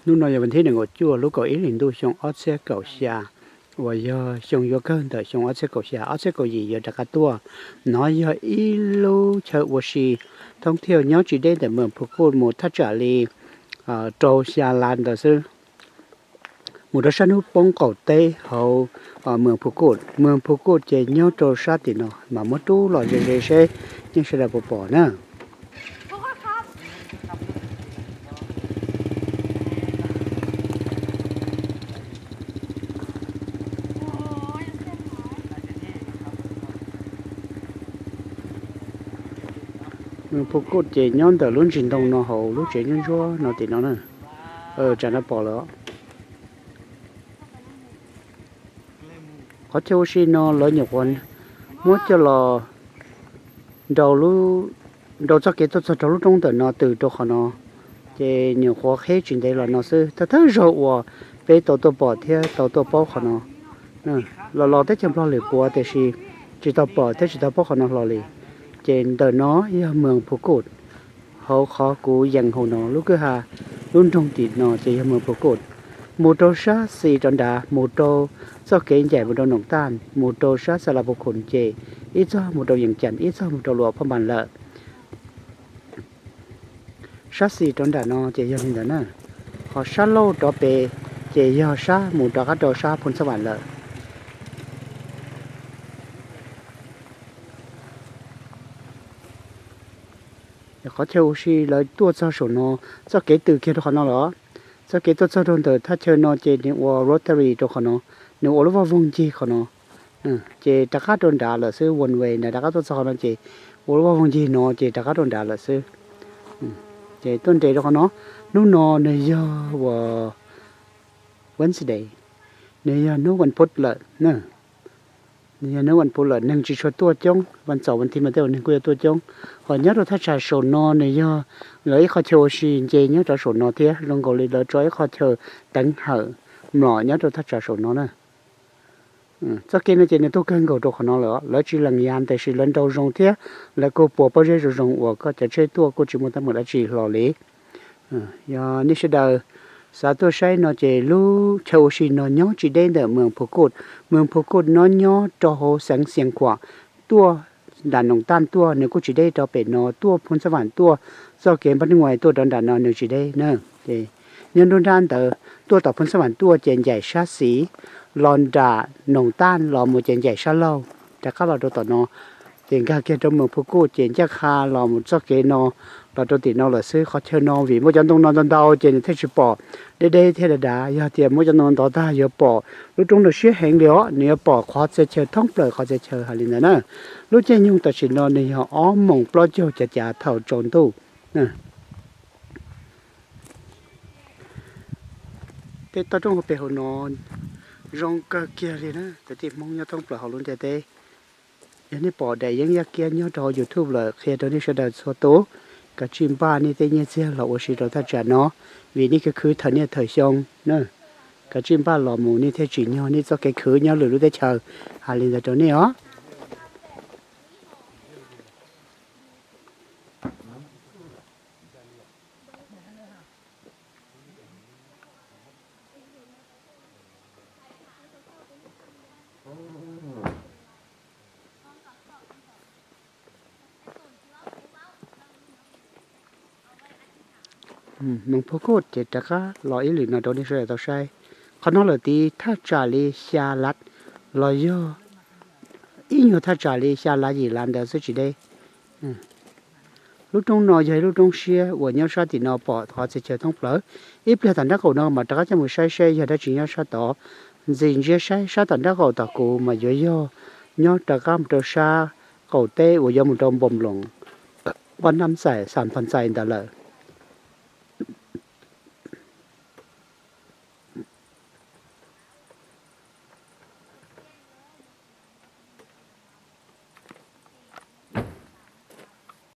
Hnub no yog vas thib nees nkaum cuaj lub kaum ib hlis ntuj xyoo ob txhiab kaum xya, uas yog xyoo yuav kawg ntawm xyoo ob txhiab kaum xya, ob txhiab kaum yim yuav rov qab tuaj. Nov yog ib lub chaw ua si thoob thiaj nyob tsis deb ntawm Moos Phu Kuj mus thaj tsam li rau xya lab ntawd xwb, mus rau sab hnub poob qaum teb hauv Moos Phu Kuj. Moos Phu Kuj ces nyob rau sab tim no mas muab rub los ze ze seb nej sawv daws puas pom na. Moos Phu Kuj ces nyob ntawm lub ntsis ntoo no hauv lub tsev ntsuab ntsuab no tim no na. Tsam no pom lawm. Qhov chaw ua si no lawv nyuam qhuav muab coj los nrau, nrau txoj kev tuaj txog rau lub roob ntawm no tws rau qhov no, ces nyuam qhuav qheb tsis ntev los no xwb. Thawj thawj zaug uas peb tau tuaj pom thiab tau tuaj paub qhov no, los los teb chaws Nplog lwm puav tiam sis tsis tau pom thiab tsis tau paub qhov no hlo li. Ces ntawm no yog Moos Phu Kuj. Hauv qhov kuv yees hauv no lub kwj ha, lub nroog tim no ces yog Moos Phu Kuj. Mus rau sab xis rov nrad, mus rau txoj kev ncaim mus rau Noom Taj, mus rau sab Xa La Phu Khun ces ib txog mus rau Yees Cas, ib txog mus rau Luam Phab Npas lawm. Sab xis rov nram no ces yog li ntawd na. Ho sab laug rov pem ces yog sab mus rov qab rau sab Phu Xab Vam lawm. Qhov chaw ua si lawv tuaj txog saum no, txoj kev tws kiag rau qhov no los, txoj kev tuaj txog rau ntawm thaj chaw no ces nws ua rotary rau qhov no, nws ua lub vaj voog ncig qhov no, ces rov qab rau nrad lawm xwb. One way na, rov qab tuaj txog qhov no ces ua lub vaj voog ncig no ces rov qab rau nrad lawm xwb. Ces tuaj nres rau qhov no, hnub no nws yog uas Wednesday, nws yog hnub vas phuv lawm. Nws yog hnub vas phuv lawm, neeg tsis tshua tuaj coob, vas txaum vas thiv mas tej zaum neeg kuj yuav tuaj coob. Ho nyob rau thaj tsam saum no nws yog lawv ib qho chaw ua si nce nyob rau saum no thiab, zoo nkaus li lawv tso ib qho chaw teev hawm mlom nyob rau thaj tsam saum no na. Txoj kev no ces nws tuaj kawg nkaus rau qhov no lawm, lawv tsis lees yas tiam sis lawv nrau zoo thiab lawv kuj puas pob zeb zoo zoo uas koj cov tsheb tuaj kuj tsis muaj teeb meem dab tsi hlo li. Yog nej sawv daws xav tuaj saib no ces lub chaw ua si no nyob tsis deb ntawm Moos Phu Kuj. Moos Phu Kuj no nyob rau hauv xeev Xiav Khuam, tuaj nram Noom Taj tuaj nws kuj tsis deb rau pem no, tuaj Phu Xab Vam tuaj, txoj kev npab nws tuaj rau nram no nws tsis deb na. Nyob nruab nrab ntawd tuaj tom Phu Xab Vam tuaj ces ncaim sab xis los nram Noom Taj los mus ces ncaim sab laug rov qab los rau tom no. Ces nkag kiag rau Moos Phu Kuj ces ncaj qha los mus txoj kev no los rau tim no lawm xwb. Qhov chaw no vim muaj cov ntoo no ntau ntau ces nws thiaj tsis pom deb deb thiab dav dav. Yog tias muaj cov ntoo ntau tag yuav pom lub roob no siab heev li os, nws yuav pom qhov txhia chaw thoob plaws qhov txhia chaw hais li ntawd na. Lub caij nyoog tam sim no nws yog ob moos plaub caug cav cav thaum tsaus ntuj. Tej toj roob hauv pes hauv no zoo kawg kiag li na, kwv tij Hmoob nyob thoob plaws hauv lub ntiaj teb. Yog nej pom daim yeeb yaj kiab nyob rau hauv YouTube lawm qhia rau nej sawv daws txhua tus, kav tsij npaj nej tej nyiaj txiag los ua si rau thaj tsam no, vim nej khwv khwv thawm niaj thawm xyoo na. Kav tsij npaj los mus nej thiaj tsim nyog nej txoj kev khwv nyob lwm lub teb chaws. Hais li ntawd rau nej os. Moos Phu Kuj ces rov qab los ib lwm no rau nej sawv daws tau saib. Qhov no lawm tid thaj tsam li xya lab los yog ib nyuag thaj tsam li xya lab yim lab ntawd xwb tsis deb. Lub roob no yog ib lub roob siab uas nyob sab tim no pom qhov txhia chaw thoob plaws. Ib pliag tom nraub qaum no mas rov qab coj mus saib seb yog dab tsi nyob sab tod. Ntxim ntsia saib sab tom nraub qaum tom kuv mas yuav yog nyob rov qab mus rau sab qaum teb uas yuav mus rau Npoo Loos, Paj Nab Xais, Xam Phas Xais ntawd lawm.